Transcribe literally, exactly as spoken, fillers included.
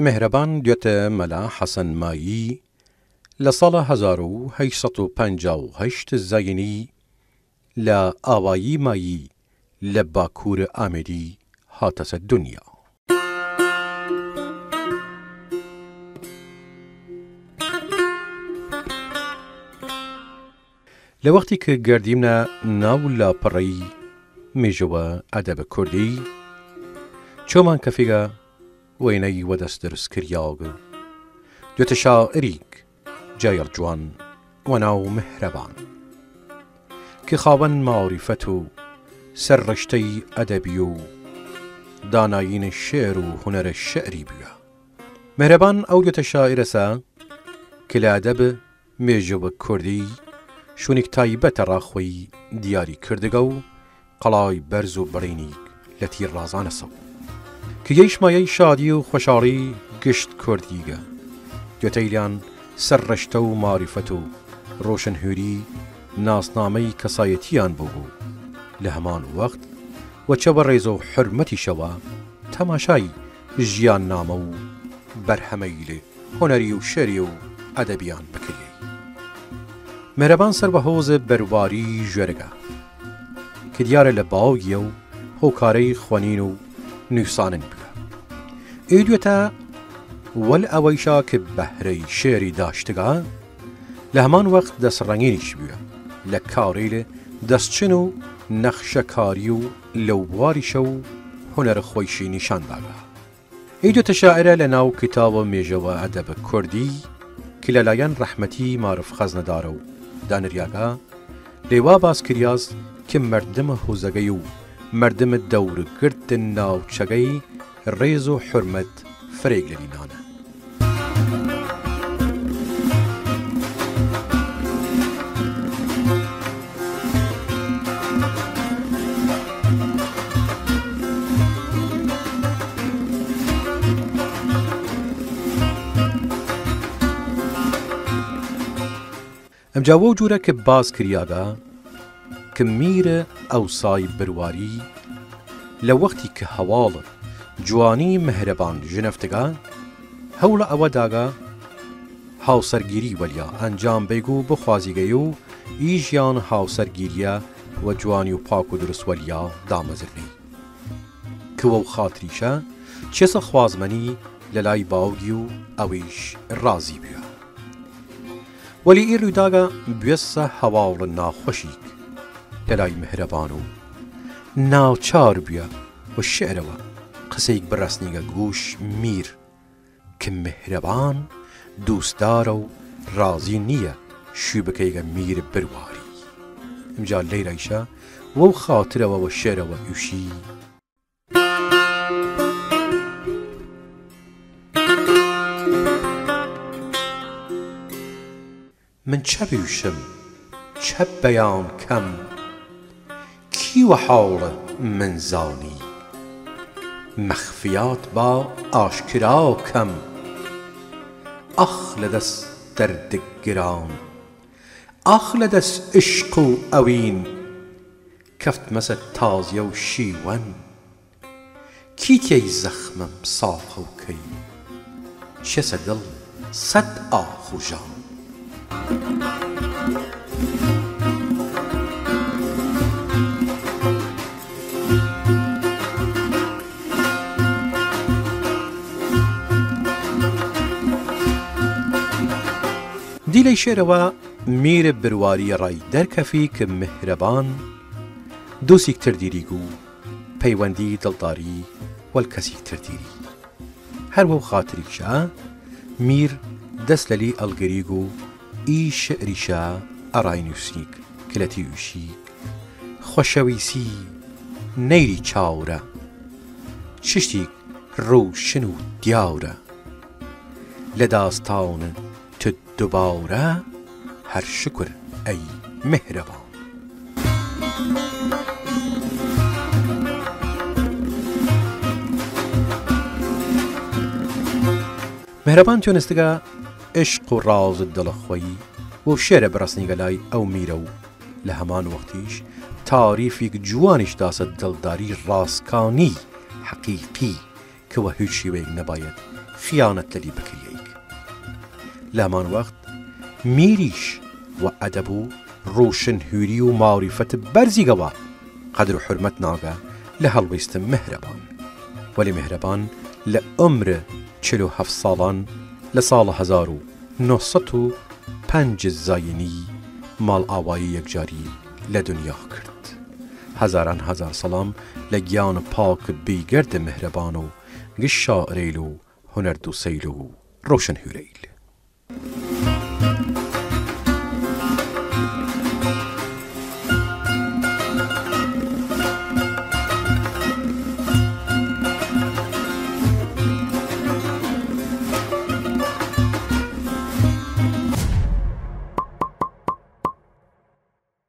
مهرەبان دوێتە مەلا حەسەن مایی لە ساڵە هەزار و هەشت سەد و پەنجا و هەشت زاینی لە ئاوایی مایی لە باکوور ئامێدی هاتەسە دونیا. لە وەختی ک گەردیمنە ناو لاپەڕەی مێژووە ئەدەب کوردی، چۆمان کەفیگە وەینەی وەدەس درس کریاگ، دوێتە شاعریگ جایەڵ جوان وە ناو مهرەبان، ک خاوەن ماریفەت و سەرڕشتەی ئەدەبی و دانایین شێر و هونەرە شێعری بویە. مهرەبان ئەو دوێتە شاعرەسە ک لە ئەدەب مێژووە کوردی شوونیگ تایبەت ئەڕا خوەی دیاری کردگە و قەڵای بەرز و بڕینیگ لەتی ڕازانەسەو، ک یەیش مایەی شادی و خوەشاڵی گشت کوردیگە. دوێتەیلیان سەرڕشتە و ماریفەت و ڕۆشنهویری ناسنامەی کەسایەتییان بووگ و لە هەمان وەخت وە چەوە ڕێز و حورمەتیشەوە تەماشای ژیاننامە و بەرهەمەیل هونەری و شێعری و ئەدەبییان بکریەی. مهرەبان سەر وە هۆز بەرواری ژوێرگە، ک دیارە لە باوگیە و هوکارەی خوەنین و نویسانن بویە. ئێ دوێتە وەل ئەوەیشا ک بەهرەی شێعری داشتگە، لە هەمان وەخت دەسڕەنگینیش بویە لە کارەیل دەسچن و نەخشەکاری و لەو بواریشە و هونەر خوەیشی نیشان داگە. ئیدوتە شاعرە لە ناو کتاوە مێژەوە ئەدەب کوردی ک لە لایەن ڕەحمەتی مارف خەزنەدارەو دانریاگە، لەیوا باس کریاس ک مەردم هووزەگەی و مەردم دەورگرد ناوچەگەی ڕێز و حورمەت فرەیگ لەلی نانە. ئمجا وەو جوورە ک باس کریاگە ک میر ئەوسای برواری لە وەختی ک هەواڵ جوانی مهرەبان ژنەفتگە، هەوڵە ئەوە داگە هاوسەرگیری وەلیا ئەنجام بەیگ و بخوازیگەی و ئی ژیان هاوسەرگیریە وە جوانی و پاک و درس وەلیا دامەزرنەی، ک وەو خاتریشە چێسە خوازمەنی لەلای باوگی و ئەویش ڕازی بویە. وەلی ئی رویداگە بویەسە هەواڵ ناخوەشیگ لەلای مهرەبان و ناچار بویە وە شێعرەوە قسەیگ بڕەسنیگە گووش میر ک مهرەبان دووسدارە و ڕازی نییە شوی بکەیگە میر برواری. ئمجا لەیرایشە وەو خاترەوە وە شێعرەوە ئوشی: من چە بویشم، چە بەیان کەم، کی وە حاڵ من زانی؟ مەخفیات با ئاشکرا کەم، ئاخ لە دەس دەردگ گران، ئاخ لە دەس عشق و ئەوین، کەفتمەسە تازیە و شیوەن. کی تیەی زەخمم ساخەو کەی، چێسە دڵ سەد ئاخ و ژان. دی لەی شێعرەوە میر برواری ڕای دەرکەفی ک مهرەبان دووسیگ تر دیریگ و پەیوەندی دڵداری وەل کەسیگ تر دیری. هەر وەو خاتریشە میر دەس لەلی ئەڵگریگ و ئی شێعریشە ئەڕای نووسیگ ک لەتی ئوشیگ: خوەشەویسی نەیری چاورە، چشتیگ رووشن و دیاورە، لە داستان ت دوبارە، هەر شکر ئەی مهرەبان. مهرەبان توێنستگە عشق و ڕاز دڵ خوەی وەو شێعرە بڕەسنیگە لای ئەو میرە و لە هەمان وەختیش تاریفیگ جوانیش داسە دڵداری ڕاسکانی حەقیقی ک وە هویچ شیوەیگ نەبایەت خیانەت لەلی بکریەیگ. لە هەمان وەخت میریش وە ئەدەب و رووشنهویری و ماریفەت بەرزیگەوە قەدر و حورمەت ناگە لە هەڵویست مهرەبان. وەلی مهرەبان لە عمر چل و هەفت ساڵان، لە ساڵ هەزار و نۆ سەد و پەنج زاینی ماڵ ئاوایی یەکجاری لە دنیا کرد. هەزاران هەزار سەڵام لە گیان پاک بیگەرد مهرەبان و گشت شاعرەیل و هونەردوسەیل و رووشنهویرەیل.